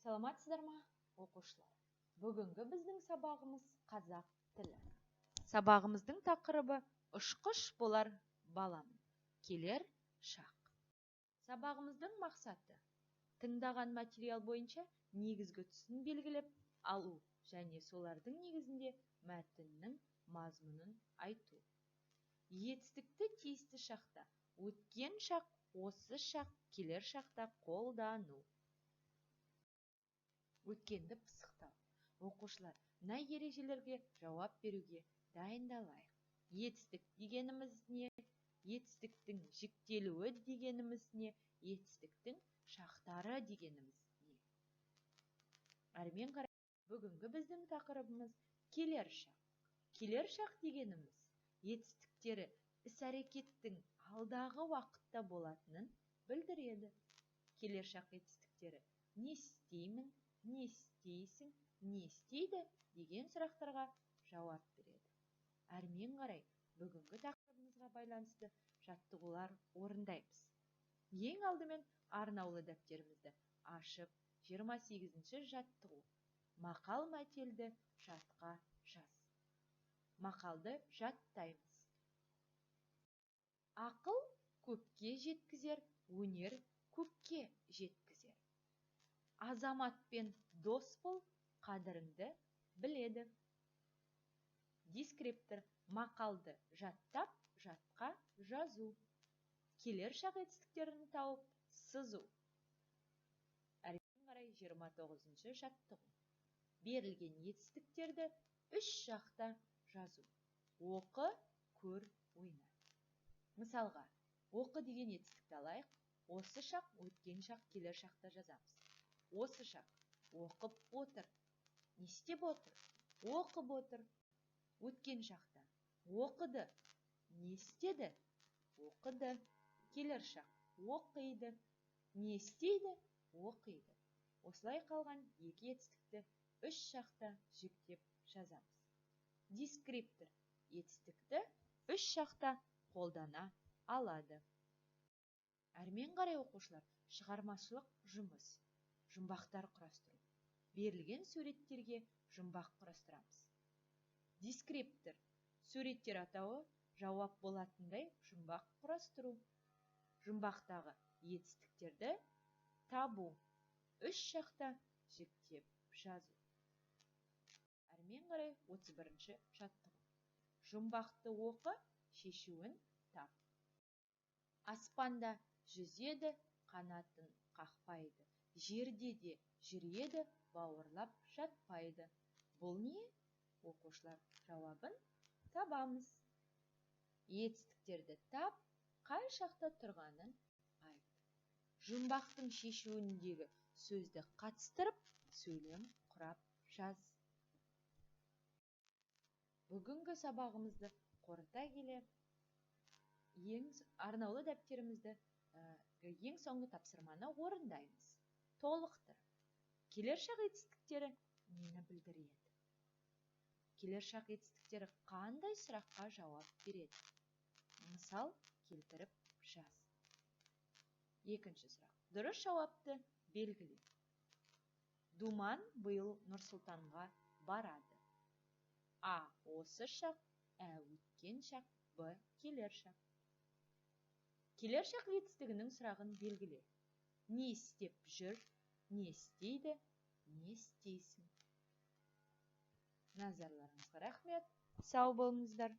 Саламатсыздар ма, оқушылар? Бүгінгі біздің сабағымыз қазақ тілі. Сабағымыздың тақырыбы: «Ұшқыш болар баламын». Келер шақ. Сабағымыздың мақсаты: тыңдаған материал бойынша негізгі тұсын белгілеп алу және солардың негізінде мәтіннің мазмұнын айту. Етістікті тиісті шақта, өткен шақ, осы шақ, келер шақта қолдану. Өткенді пысықтау. Оқушылар, мына ережелерге жауап беруге дайындалайық. Етістік дегеніміз не? Етістіктің жіктелуі дегеніміз не? Етістіктің шақтары дегеніміз не? Әрмен қарай, бүгінгі біздің тақырыбымыз: келер шақ. Келер шақ дегеніміз етістіктері іс-әрекеттің алдағы уақытта болатынын білдіреді. Келер шақ етістіктері не істеймін, не істейсің, не істейді деген сұрақтарға жауап береді. Әрмен қарай бүгінгі тақырыбымызға байланысты жаттығулар орындаймыз. Ең алдымен арнаулы дәптерімізді ашып, 28 жаттығу: мақал мәтелді жатқа жаз. Мақалды жаттаймыз. Ақыл көпке жеткізер, өнер көкке жеткізер. Азаматпен дос бол, қадіріңді біледі. Дескриптор: мақалды жаттап, жатқа жазу. Келер шақ етістіктерін тауып сызу. Әрмен қарай 29 жаттығу: берілген етістіктерді үш шақта жазу. Оқы, көр, ойна. Мысалға, оқы деген етістікті алайық. Осы шақ, өткен шақ, келер шақта жазамыз. Осы шақ: оқып отыр. Не істеп отыр? Оқып отыр. Өткен шақта: оқыды. Не істеді? Оқыды. Келер шақ: оқиды. Не істейді? Оқиды. Осылай қалған екі етістікті үш шақта жіктеп жазамыз. Дескриптор: етістікті үш шақта қолдана алады. Әрмен қарай, оқушылар, шығармашылық жұмыс: жұмбақтар құрастыру. Берілген суреттерге жұмбақ құрастырамыз. Дескриптор: суреттер атауы жауап болатындай жұмбақ құрастыру. Жұмбақтағы етістіктерді табу. Үш шақта жіктеп жазу. Әрмен қарай 31 жаттығу: жұмбақты оқы, шешуін тап. Аспанда жүзеді, қанатын қақпайды, жерде де жүреді, бауырлап жатпайды. Бұл не? Оқушылар, жауабын табамыз. Етістіктерді тап, қай шақта тұрғанын айт. Жұмбақтың шешуіндегі сөзді қатыстырып, сөйлем құрап жаз. Бүгінгі сабағымызды қорыта келе, ең арнаулы дәптерімізді ең соңғы тапсырманы орындаймыз. Толықтыр. Келер шақ етістіктері нені білдіреді? Келер шақ етістіктері қандай сұраққа жауап береді? Мысал келтіріп жаз. Екінші сұрақ: дұрыс жауапты белгіле. Думан биыл Нұр-Сұлтанға барады. А. Осы шақ. Ә. Өткен шақ. Б. Келер шақ. Келер шақ етістігінің сұрағын белгіле. Не істеп жүр? Не істейді? Не істейсің? Назарларыңызға рахмет, сау болыңыздар.